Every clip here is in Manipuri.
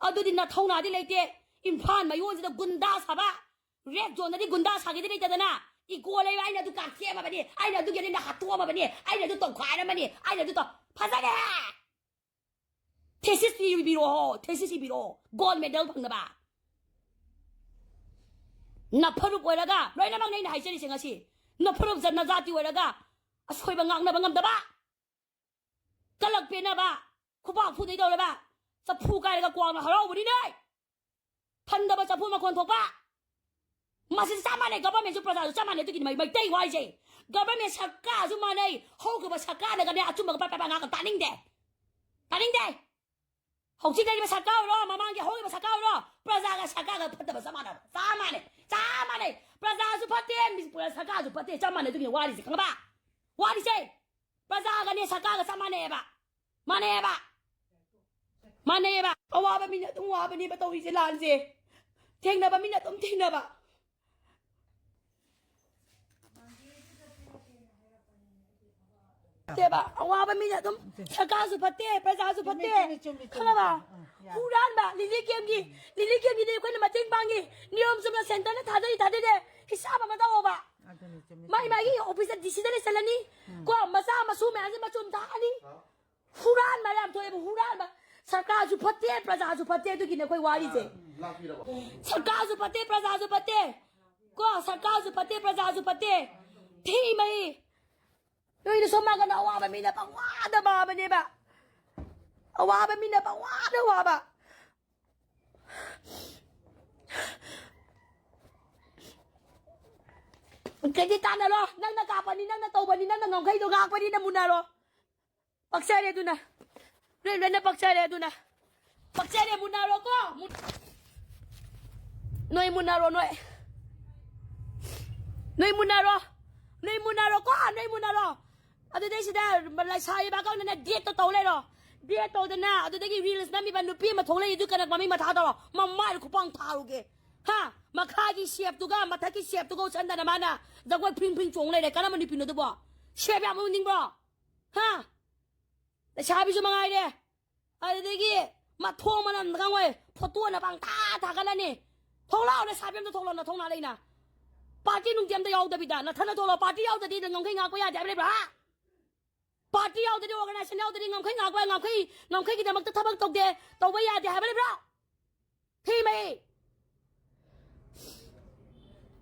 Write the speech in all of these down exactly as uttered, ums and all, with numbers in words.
ꯑꯗꯨꯗꯤ ꯅꯊꯧꯅꯥꯗꯤ ꯂꯩꯇꯦ꯫ ꯏꯝꯐꯥꯜ ꯃꯌꯣꯟꯁꯤꯗ ꯒꯨꯟꯗꯥ ꯁꯥꯕ, ꯔꯦꯗ ꯖꯣꯟꯗꯗꯤ ꯒꯨꯟꯗꯥ ꯁꯥꯒꯦꯗꯤ ꯂꯩꯇꯗꯅ, ꯏꯒꯣ ꯂꯩꯕ, "ꯑꯩꯅ ꯑꯗꯨ ꯀꯥꯊꯦꯛꯑꯝꯃꯕꯅꯤ, ꯑꯩꯅ ꯑꯗꯨꯒꯤ ꯑꯗꯨꯝꯅ ꯍꯥꯠꯇꯣꯛꯑꯝꯃꯕꯅꯤ, ꯑꯩꯅ ꯑꯗꯨ ꯇꯧꯈꯥꯏꯔꯝꯃꯅꯤ, ꯑꯩꯅ ꯑꯗꯨ ꯇꯧ-," ꯐꯖꯔꯦ꯫ ꯊꯦꯁꯤꯁ ꯏꯕꯤꯔꯛꯑꯣ, ꯊꯦꯁꯤꯁ ꯏꯕꯤꯔꯛꯑꯣ, ꯒꯣꯜ ꯃꯦꯗꯜ ꯐꯪꯅꯕ꯫ ꯅꯐꯔꯨꯞ ꯑꯣꯏꯔꯒ, ꯂꯣꯏꯅꯃꯛꯅꯦ ꯑꯩꯅ ꯍꯥꯏꯖꯔꯤꯁꯦ ꯉꯁꯤ, ꯅꯐꯔꯨꯞ ꯖ-, ꯅꯖꯥꯇꯤ ꯑꯣꯏꯔꯒ ꯑꯁꯣꯏꯕ ꯉꯥꯡꯅꯕ ꯉꯝꯗꯕ, ꯀꯂꯛ ꯄꯦꯟꯅꯕ, ꯈꯨꯄꯥꯛ ꯐꯨꯗꯩ ꯇꯧꯔꯕ, ꯆꯐꯨ ꯀꯥꯏꯔꯒ ꯀ꯭ꯋꯥꯛꯅ ꯍꯔꯥꯎꯕꯅꯤꯅꯦ꯫ ꯊꯟꯗꯕ ꯆꯐꯨ ꯃꯈꯣꯟ ꯊꯣꯛꯄ꯫ ꯃꯁꯤ ꯆꯞ ꯃꯥꯟꯅꯩ, ꯒꯚꯔꯟꯃꯦꯟꯁꯨ ꯄ꯭ꯔꯖꯥꯁꯨ ꯆꯞ ꯃꯥꯟꯅꯩ꯫ ꯑꯗꯨꯒꯤꯗꯤ ꯃꯩ-, ꯃꯩꯇꯩ ꯋꯥꯔꯤꯁꯦ꯫ ꯒꯚꯔꯟꯃꯦꯟ ꯁꯔꯀꯥꯔꯁꯨ ꯃꯥꯟꯅꯩ, ꯍꯧꯈꯤꯕ ꯁꯔꯀꯥꯔꯅꯒꯅꯦ ꯑꯆꯨꯝꯕꯒ ꯄ꯭ꯔꯞ ꯄ꯭ꯔꯞ ꯉꯥꯡꯉꯒ ꯇꯥꯅꯤꯡꯗꯦ꯫ ꯇꯥꯅꯤꯡꯗꯦ꯫ ꯍꯧꯖꯤꯛ ꯂꯩꯔꯤꯕ ꯁꯔꯀꯥꯔ ꯑꯣꯏꯔꯣ, ꯃꯃꯥꯡꯒꯤ ꯍꯧꯈꯤꯕ ꯁꯔꯀꯥꯔ ꯑꯣꯏꯔꯣ, ꯄ꯭ꯔꯖꯥꯒ ꯁꯔꯀꯥꯔꯒ ꯐꯠꯇꯕ ꯆꯞ ꯃꯥꯟꯅꯕ꯫ ꯆꯞ ꯃꯥꯟꯅꯩ꯫ ꯆꯞ ꯃꯥꯟꯅꯩ꯫ ꯄ꯭ꯔꯖꯥꯁꯨ ꯐꯠꯇꯦ, ꯃꯤ-, ꯁꯔꯀꯥꯔꯁꯨ ꯐꯠꯇꯦ, ꯆꯞ ꯃꯥꯟꯅꯩ꯫ ꯑꯗꯨꯒꯤꯅꯤ ꯋꯥꯔꯤꯁꯦ, ꯈꯪꯉꯕ? ꯋꯥꯔꯤꯁꯦ꯫ ꯄ꯭ꯔꯖꯥꯒꯅꯦ ꯁꯔꯀꯥꯔꯒ ꯆꯞ ꯃꯥꯟꯅꯩꯑꯕ꯫ ꯃꯥꯟꯅꯩꯑꯕ꯫ ꯃꯥꯟꯅꯩꯑꯕ꯫ ꯑꯋꯥꯕ ꯃꯤꯅ ꯑꯗꯨꯝ ꯋꯥꯕꯅꯦꯕ ꯇꯧꯔꯤꯁꯦ ꯂꯥꯟꯁꯦ꯫ ꯊꯦꯡꯅꯕ ꯃꯤꯅ ꯑꯗꯨꯝ ꯊꯦꯡꯅꯕ꯫ ꯅꯠꯇꯦꯕ, ꯑꯋꯥꯕ ꯃꯤꯅ ꯑꯗꯨꯝ ꯁꯔꯀꯥꯔꯁꯨ ꯐꯠꯇꯦ, ꯄ꯭ꯔꯖꯥꯁꯨ ꯐꯠꯇꯦ꯫ ꯆꯨꯝꯃꯤ, ꯆꯨꯝꯃꯤ, ꯆꯨꯝꯃꯤ, ꯈꯪꯉꯕ? ꯆꯨꯝꯃꯤ꯫ ꯑꯥ, ꯌꯥꯔꯦ꯫ ꯍꯨꯔꯥꯟꯕ, ꯂꯤꯂꯤ ꯀꯦꯝꯒꯤ, ꯂꯤꯂꯤ ꯀꯦꯝꯒꯤꯗꯤ ꯑꯩꯈꯣꯏꯅ ꯃꯇꯦꯡ ꯄꯥꯡꯉꯤ꯫ ꯅꯤꯌꯣꯝ ꯆꯨꯝꯅ ꯁꯦꯟꯇꯔꯅ ꯊꯥꯗꯔꯤ, ꯊꯥꯗꯗꯦ꯫ ꯍꯤꯁꯥꯕ ꯑꯃ ꯇꯧꯑꯣꯕ꯫ ꯑꯗꯨꯅꯤ, ꯆꯨꯝꯃꯤ, ꯃꯥꯏ ꯆꯨꯝꯃꯤ꯫ ꯃꯥꯒꯤ ꯑꯣꯐꯤꯁꯇ ꯗꯤ ꯁꯤꯗ ꯂꯩꯁꯜꯂꯅꯤ꯫ ꯎꯝ꯫ ꯀꯣ, ꯃꯆꯥ ꯃꯁꯨ ꯃꯌꯥꯝꯁꯦ ꯃꯆꯨꯝ ꯊꯥꯛꯑꯅꯤ꯫ ꯍꯨꯔꯥꯟꯕ ꯌꯥꯝ ꯊꯣꯛꯑꯦꯕ, ꯍꯨꯔꯥꯟꯕ꯫ ꯁꯔꯀꯥꯔꯁꯨ ꯐꯠꯇꯦ, ꯄ꯭ꯔꯖꯥꯁꯨ ꯐꯠꯇꯦ, ꯑꯗꯨꯒꯤꯅꯦ ꯑꯩꯈꯣꯏ ꯋꯥꯔꯤꯁꯦ꯫ ꯂꯥꯛꯄꯤꯔꯕꯣ? ꯁꯔꯀꯥꯔꯁꯨ ꯐꯠꯇꯦ, ꯄ꯭ꯔꯖꯥꯁꯨ ꯐꯠꯇꯦ꯫ ꯀꯣ, ꯁꯔꯀꯥꯔꯁꯨ ꯐꯠꯇꯦ, ꯄ꯭ꯔꯖꯥꯁꯨ ꯐꯠꯇꯦ꯫ ꯊꯤ ꯃꯍꯤ꯫ ꯅꯣꯏꯅ ꯁꯣꯝ ꯅꯥꯀꯟꯗ ꯑꯋꯥꯕ ꯃꯤꯅ ꯄꯪꯋꯥꯗ ꯋꯥꯕꯅꯦꯕ꯫ ꯑꯋꯥꯕ ꯃꯤꯅ ꯄꯪꯋꯥꯗ ꯋꯥꯕ꯫ ꯀꯩꯗꯤ ꯇꯥꯟꯅꯔꯣ? ꯅꯪꯅ ꯀꯥꯞꯄꯅꯤ, ꯅꯪꯅ ꯇꯧꯕꯅꯤ, ꯅꯪꯅ ꯉꯝꯈꯩꯗꯣ ꯉꯥꯛꯄꯅꯤꯅ ꯃꯨꯟꯅꯔꯣ꯫ ꯄꯛꯆꯔꯦ ꯑꯗꯨꯅ꯫ ꯅꯣꯏ ꯂꯣꯏꯅ ꯄꯛꯆꯔꯦ ꯑꯗꯨꯅ꯫ ꯄꯛꯆꯔꯦ, ꯃꯨꯟꯅꯔꯣꯀꯣ꯫ ꯃꯨꯟ-, ꯅꯣꯏ ꯃꯨꯟꯅꯔꯣ, ꯅꯣꯏ꯫ ꯅꯣꯏ ꯃꯨꯟꯅꯔꯣ꯫ ꯅꯣꯏ ꯃꯨꯟꯅꯔꯣꯀꯣ, ꯅꯣꯏ ꯃꯨꯟꯅꯔꯣ꯫ ꯑꯗꯨꯗꯩꯁꯤꯗ ꯂꯩꯁꯥꯕꯤ ꯄꯥꯈꯪꯗꯅ ꯗꯦꯠꯇꯣ ꯇꯧ ꯂꯩꯔꯣ꯫ ꯗꯦꯠ ꯇꯧꯗꯅ ꯑꯗꯨꯗꯒꯤ ꯔꯤꯜꯁ ꯅꯝꯃꯤꯕ ꯅꯨꯄꯤ ꯑꯃ ꯊꯣꯛꯂꯛꯏꯗꯨ ꯀꯅꯥ ꯃꯃꯤꯡ ꯃꯊꯥ ꯇꯧꯔꯣ꯫ ꯃꯃꯥꯏꯗ ꯈꯨꯄꯥꯡ ꯊꯥꯔꯨꯒꯦ꯫ ꯍꯥ? ꯃꯈꯥꯒꯤ ꯁꯦꯞꯇꯨꯒ ꯃꯊꯛꯀꯤ ꯁꯦꯞꯇꯨꯒ ꯎꯠꯁꯟꯗꯅ ꯃꯥꯅ ꯖꯒꯣꯏ ꯐ꯭ꯔꯤꯡ ꯐ꯭ꯔꯤꯡ ꯆꯣꯡ ꯂꯩꯔꯦ꯫ ꯀꯔꯝꯕ ꯅꯨꯄꯤꯅꯣ ꯑꯗꯨꯕꯣ? ꯁꯦꯞ ꯌꯥꯝ ꯎꯅꯤꯡꯕ꯭ꯔꯣ? ꯍꯥ? ꯂꯩꯁꯥꯕꯤꯁꯨ ꯃꯉꯥꯏꯔꯦ꯫ ꯑꯗꯨꯗꯒꯤ ꯃꯊꯣꯡ ꯃꯔꯝ ꯈꯪꯉꯣꯏ꯫ ꯐꯣꯇꯣꯅ ꯄꯪꯊꯥ ꯊꯥꯒꯠꯂꯅꯤ꯫ ꯊꯣꯛꯂꯛꯑꯣ, ꯂꯩꯁꯥꯕꯤ ꯑꯝꯇ ꯊꯣꯛꯂꯛꯑꯣ, ꯅꯊꯧꯅꯥ ꯂꯩꯅ꯫ ꯄꯥꯔꯇꯤ ꯅꯨꯡꯇꯤ ꯑꯝꯇ ꯌꯥꯎꯗꯕꯤꯗ ꯅꯊꯟꯅ ꯊꯣꯛꯂꯛꯑꯣ꯫ ꯄꯥꯔꯇꯤ ꯌꯥꯎꯗꯗꯤ ꯉꯝꯈꯩ ꯉꯥꯛꯄ ꯌꯥꯗꯦ ꯍꯥꯏꯕ ꯂꯩꯕ꯭ꯔꯥ? ꯍꯥ? ꯄꯥꯔꯇꯤ ꯌꯥꯎꯗꯗꯤ, ꯑꯣꯔꯒꯅꯥꯏꯖꯦꯁꯟ ꯌꯥꯎꯗꯗꯤ ꯉꯝꯈꯩ ꯉꯥꯛꯄ, ꯉꯝꯈꯩ, ꯉꯝꯈꯩꯒꯤꯗꯃꯛꯇ ꯊꯕꯛ ꯇꯧꯗꯦ, ꯇꯧꯕ ꯌꯥꯗꯦ ꯍꯥꯏꯕ ꯂꯩꯕ꯭ꯔꯥ? ꯊꯤꯃꯩ꯫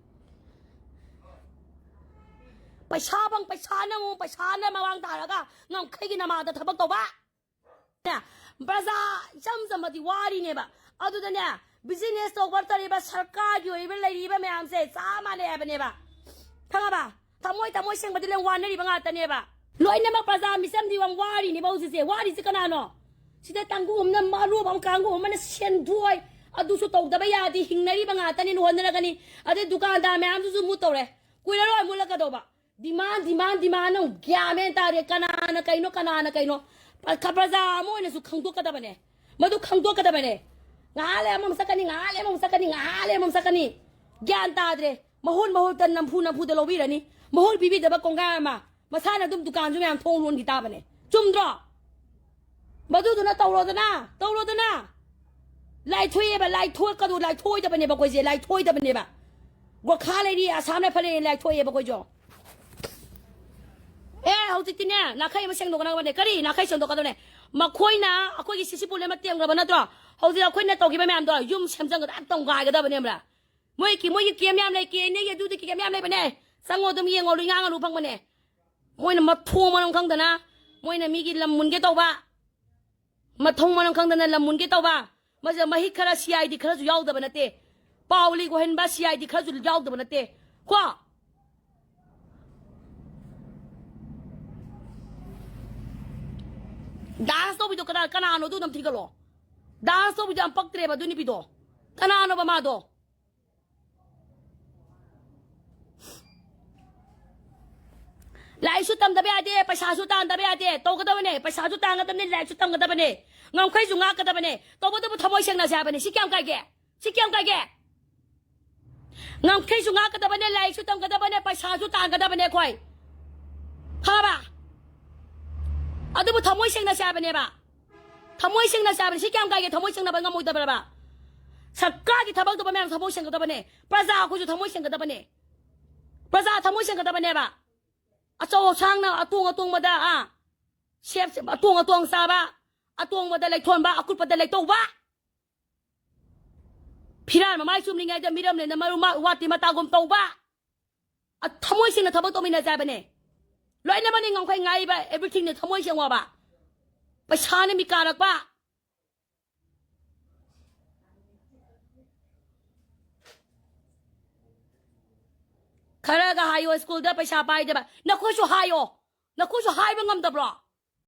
ꯄꯩꯁꯥ ꯐꯪ, ꯄꯩꯁꯥꯅ ꯑꯃꯨꯛ, ꯄꯩꯁꯥꯅ ꯃꯃꯥꯡ ꯇꯥꯔꯒ ꯉꯝꯈꯩꯒꯤ ꯅꯃꯥꯗ ꯊꯕꯛ ꯇꯧꯕ꯫ ꯅꯦ, ꯄ꯭ꯔꯖꯥ ꯏꯆꯝ ꯆꯝꯕꯗꯤ ꯋꯥꯔꯤꯅꯦꯕ꯫ ꯑꯗꯨꯗꯅꯦ, ꯕꯤꯖꯤꯅꯦꯁ ꯇꯧꯕ ꯇꯧꯔꯤꯕ ꯁꯔꯀꯥꯔꯒꯤ ꯑꯣꯏꯔꯤꯕ ꯂꯩꯔꯤꯕ ꯃꯌꯥꯝꯁꯦ ꯆꯞ ꯃꯥꯟꯅꯩ ꯍꯥꯏꯕꯅꯦꯕ꯫ ꯈꯪꯉꯕ? ꯊꯃꯣꯏ ꯊꯃꯣꯏ ꯁꯦꯡꯕꯗꯤ ꯂꯣꯏ ꯋꯥꯅꯔꯤꯕ ꯉꯥꯛꯇꯅꯦꯕ꯫ ꯂꯣꯏꯅꯃꯛ ꯄ꯭ꯔꯖꯥ ꯃꯤꯆꯝꯗꯤ ꯌꯥꯝ ꯋꯥꯔꯤꯅꯦꯕ ꯍꯧꯖꯤꯛꯁꯦ꯫ ꯋꯥꯔꯤꯁꯦ ꯀꯅꯥꯅꯣ? ꯁꯤꯗ ꯇꯥꯡꯒꯨ ꯑꯃꯅ ꯃꯔꯨꯞ ꯑꯃ, ꯀꯥꯡꯒꯨ ꯑꯃꯅ ꯁꯦꯟꯗꯣꯏ, ꯑꯗꯨꯁꯨ ꯇꯧꯗꯕ ꯌꯥꯗꯦ, ꯍꯤꯡꯅꯔꯤꯕ ꯉꯥꯛꯇꯅꯦꯅ ꯍꯣꯠꯅꯔꯒꯅꯤ꯫ ꯑꯗꯩ ꯗꯨꯀꯥꯟꯗꯥꯔ ꯃꯌꯥꯝꯗꯨꯁꯨ ꯃꯨꯠꯇꯧꯔꯦ꯫ ꯀꯨꯏꯔꯔꯣꯏ ꯃꯨꯠꯂꯛꯀꯗꯧꯕ꯫ ꯗꯤꯃꯥꯟ, ꯗꯤꯃꯥꯟ, ꯗꯤꯃꯥꯟ ꯑꯃꯨꯛ ꯒ꯭ꯌꯥꯟ ꯃꯦꯟ ꯇꯥꯗꯦ꯫ ꯀꯅꯥꯅ ꯀꯩꯅꯣ, ꯀꯅꯥꯅ ꯀꯩꯅꯣ? ꯄ-, ꯈ-, ꯄ꯭ꯔꯖꯥ ꯑꯃ ꯑꯣꯏꯅꯁꯨ ꯈꯪꯗꯣꯛꯀꯗꯕꯅꯦ꯫ ꯃꯗꯨ ꯈꯪꯗꯣꯛꯀꯗꯕꯅꯦ꯫ ꯉꯥꯏꯍꯥꯛ ꯂꯩ ꯑꯃꯃꯨꯛ ꯆꯠꯀꯅꯤ, ꯉꯥꯏꯍꯥꯛ ꯂꯩ ꯑꯃꯃꯨꯛ ꯆꯠꯀꯅꯤ, ꯉꯥꯏꯍꯥꯛ ꯂꯩ ꯑꯃꯃꯨꯛ ꯆꯠꯀꯅꯤ꯫ ꯒ꯭ꯌꯥꯟ ꯇꯥꯗ꯭ꯔꯦ꯫ ꯃꯍꯨꯠ ꯃꯍꯨꯠꯇ ꯅꯝꯐꯨ ꯅꯝꯐꯨꯗ ꯂꯧꯕꯤꯔꯅꯤ꯫ ꯃꯍꯨꯠ ꯄꯤꯕꯤꯗꯕ ꯀꯣꯡꯒꯥꯏ ꯑꯃ꯫ ꯃꯁꯥꯅ ꯑꯗꯨꯝ ꯗꯨꯀꯥꯟꯁꯨ ꯃꯌꯥꯝ ꯊꯣꯡ ꯂꯣꯟꯈꯤ ꯇꯥꯕꯅꯦ꯫ ꯆꯨꯝꯗ꯭ꯔꯣ? ꯃꯗꯨꯗꯨꯅ ꯇꯧꯔꯣꯗꯅ, ꯇꯧꯔꯣꯗꯅ꯫ ꯂꯥꯏꯊꯣꯛꯑꯦꯕ, ꯂꯥꯏꯊꯣꯛꯀꯗꯣ, ꯂꯥꯏꯊꯣꯛꯑꯣꯏꯗꯕꯅꯦꯕ ꯑꯩꯈꯣꯏꯁꯦ, ꯂꯥꯏꯊꯣꯛꯑꯣꯏꯗꯕꯅꯦꯕ꯫ ꯒꯣꯔꯈꯥ ꯂꯩꯔꯤ, ꯑꯁꯥꯝꯅ ꯐꯔꯦ, ꯂꯥꯏꯊꯣꯛꯑꯦꯕ ꯑꯩꯈꯣꯏꯁꯨ꯫ ꯑꯦ, ꯍꯧꯖꯤꯛꯇꯤꯅꯦ, ꯅꯥꯈꯩ ꯑꯃ ꯁꯦꯡꯗꯣꯛꯀꯗꯕꯅꯦ꯫ ꯀꯔꯤ ꯅꯥꯈꯩ ꯁꯦꯡꯗꯣꯛꯀꯗꯕꯅꯦ? ꯃꯈꯣꯏꯅ ꯑꯩꯈꯣꯏꯒꯤ ꯁꯤꯁꯤ ꯄꯨꯂꯤꯁ ꯑꯃ ꯇꯦꯝꯈ꯭ꯔꯕ ꯅꯠꯇ꯭ꯔꯣ? ꯍꯧꯖꯤꯛ ꯑꯩꯈꯣꯏꯅ ꯇꯧꯈꯤꯕ ꯃꯌꯥꯝꯗꯣ ꯌꯨꯝ ꯁꯦꯝꯖꯟꯒꯗ ꯇꯧꯒꯥꯏꯒꯗꯕꯅꯦꯕ꯫ ꯃꯣꯏꯒꯤ, ꯃꯣꯏꯒꯤ ꯀꯦꯝ ꯌꯥꯝ ꯂꯩ, ꯀꯦ ꯑꯦꯟ ꯑꯦꯒꯤ ꯑꯗꯨꯗꯤ ꯀꯦꯝ ꯌꯥꯝ ꯂꯩꯕꯅꯦ꯫ ꯆꯪꯉꯣ, ꯑꯗꯨꯝ ꯌꯦꯡꯉꯣ, ꯂꯣꯏ ꯉꯥꯡꯉ ꯂꯨ ꯐꯪꯕꯅꯦ꯫ ꯃꯣꯏꯅ ꯃꯊꯣꯡ ꯃꯔꯝ ꯈꯪꯗꯅ, ꯃꯣꯏꯅ ꯃꯤꯒꯤ ꯂꯝ ꯃꯨꯟꯒꯦ ꯇꯧꯕ, ꯃꯊꯣꯡ ꯃꯔꯝ ꯈꯪꯗꯅ ꯂꯝ ꯃꯨꯟꯒꯦ ꯇꯧꯕ꯫ ꯃꯁꯤꯗ ꯃꯍꯤꯛ ꯈꯔ, ꯁꯤ ꯑꯥꯏ ꯗꯤ ꯈꯔꯁꯨ ꯌꯥꯎꯗꯕ ꯅꯠꯇꯦ꯫ ꯄꯥꯎ ꯂꯤꯛ ꯑꯣꯏꯍꯟꯕ ꯁꯤ ꯑꯥꯏ ꯗꯤ ꯈꯔꯁꯨ ꯌꯥꯎꯗꯕ ꯅꯠꯇꯦ꯫ ꯀꯣ? ꯗꯥꯟꯁ ꯇꯧꯕꯤꯗꯣ ꯀꯅꯥ, ꯀꯅꯥꯅꯣ? ꯑꯗꯨ ꯑꯗꯨꯝ ꯊꯤꯒꯠꯂꯣ꯫ ꯗꯥꯟꯁ ꯇꯧꯕꯤꯗꯣ ꯌꯥꯝ ꯄꯛꯇ꯭ꯔꯦꯕ ꯑꯗꯨ ꯅꯨꯄꯤꯗꯣ꯫ ꯀꯅꯥꯅꯣꯕ ꯃꯥꯗꯣ? ꯂꯥꯏꯔꯤꯛꯁꯨ ꯇꯝꯗꯕ ꯌꯥꯗꯦ, ꯄꯩꯁꯥꯁꯨ ꯇꯥꯟꯗꯕ ꯌꯥꯗꯦ꯫ ꯇꯧꯒꯗꯕꯅꯦ, ꯄꯩꯁꯥꯁꯨ ꯇꯥꯟꯒꯗꯕꯅꯦ, ꯂꯥꯏꯔꯤꯛꯁꯨ ꯇꯝꯒꯗꯕꯅꯦ, ꯉꯝꯈꯩꯁꯨ ꯉꯥꯛꯀꯗꯕꯅꯦ꯫ ꯇꯧꯕꯇꯕꯨ ꯊꯃꯣꯏ ꯁꯦꯡꯅꯁꯦ ꯍꯥꯏꯕꯅꯦ꯫ ꯁꯤ ꯀꯌꯥꯝ ꯀꯥꯏꯒꯦ? ꯁꯤ ꯀꯌꯥꯝ ꯀꯥꯏꯒꯦ? ꯉꯝꯈꯩꯁꯨ ꯉꯥꯛꯀꯗꯕꯅꯦ, ꯂꯥꯏꯔꯤꯛꯁꯨ ꯇꯝꯒꯗꯕꯅꯦ, ꯄꯩꯁꯥꯁꯨ ꯇꯥꯟꯒꯗꯕꯅꯦ ꯑꯩꯈꯣꯏ꯫ ꯈꯪꯉꯕ? ꯑꯗꯨꯕꯨ ꯊꯃꯣꯏ ꯁꯦꯡꯅꯁꯦ ꯍꯥꯏꯕꯅꯦꯕ꯫ ꯊꯃꯣꯏ ꯁꯦꯡꯅ ꯆꯥꯕꯅꯤ꯫ ꯁꯤ ꯀꯌꯥꯝ ꯀꯥꯏꯒꯦ? ꯊꯃꯣꯏ ꯁꯦꯡꯅꯕ ꯉꯝꯃꯣꯏꯗꯕ꯭ꯔꯕ? ꯁꯔꯀꯥꯔꯒꯤ ꯊꯕꯛ ꯇꯧꯕ ꯃꯌꯥꯝ ꯊꯃꯣꯏ ꯁꯦꯡꯒꯗꯕꯅꯦ꯫ ꯄ꯭ꯔꯖꯥ ꯑꯩꯈꯣꯏꯁꯨ ꯊꯃꯣꯏ ꯁꯦꯡꯒꯗꯕꯅꯦ꯫ ꯄ꯭ꯔꯖꯥ ꯊꯃꯣꯏ ꯁꯦꯡꯒꯗꯕꯅꯦꯕ꯫ ꯑꯆꯧ ꯑꯁꯥꯡꯅ ꯑꯇꯣꯡ ꯑꯇꯣꯡꯕꯗ, ꯑꯥ, ꯁꯦꯞ, ꯑꯇꯣꯡ ꯑꯇꯣꯡ ꯆꯥꯕ, ꯑꯇꯣꯡꯕꯗ ꯂꯩꯊꯣꯟꯕ, ꯑꯀꯨꯠꯄꯗ ꯂꯩꯇꯧꯕ, ꯐꯤꯔꯥꯜ ꯃꯃꯥꯏ ꯆꯨꯝꯂꯤꯉꯩꯗ ꯃꯤꯔꯝꯂꯦꯟꯗ ꯃꯔꯨ ꯃꯥ-, ꯋꯥꯠꯇꯤ ꯃꯇꯥꯒꯨꯝ ꯇꯧꯕ꯫ ꯑ, ꯊꯃꯣꯏ ꯁꯦꯡꯅ ꯊꯕꯛ ꯇꯧꯃꯤꯟꯅꯁꯦ ꯍꯥꯏꯕꯅꯦ꯫ ꯂꯣꯏꯅꯃꯛꯅꯤ ꯉꯝꯈꯩ ꯉꯥꯏꯕ, everythingꯅꯦ ꯊꯃꯣꯏ ꯁꯦꯡꯉꯣꯕ꯫ ꯄꯩꯁꯥꯅ ꯃꯤ ꯀꯥꯔꯛꯄ꯫ ꯈꯔꯒ ꯍꯥꯏꯌꯣ, ꯁ꯭ꯀꯨꯜꯗ ꯄꯩꯁꯥ ꯄꯥꯏꯗꯕ꯫ ꯅꯈꯣꯏꯁꯨ ꯍꯥꯏꯌꯣ꯫ ꯅꯈꯣꯏꯁꯨ ꯍꯥꯏꯕ ꯉꯝꯗꯕ꯭ꯔꯣ?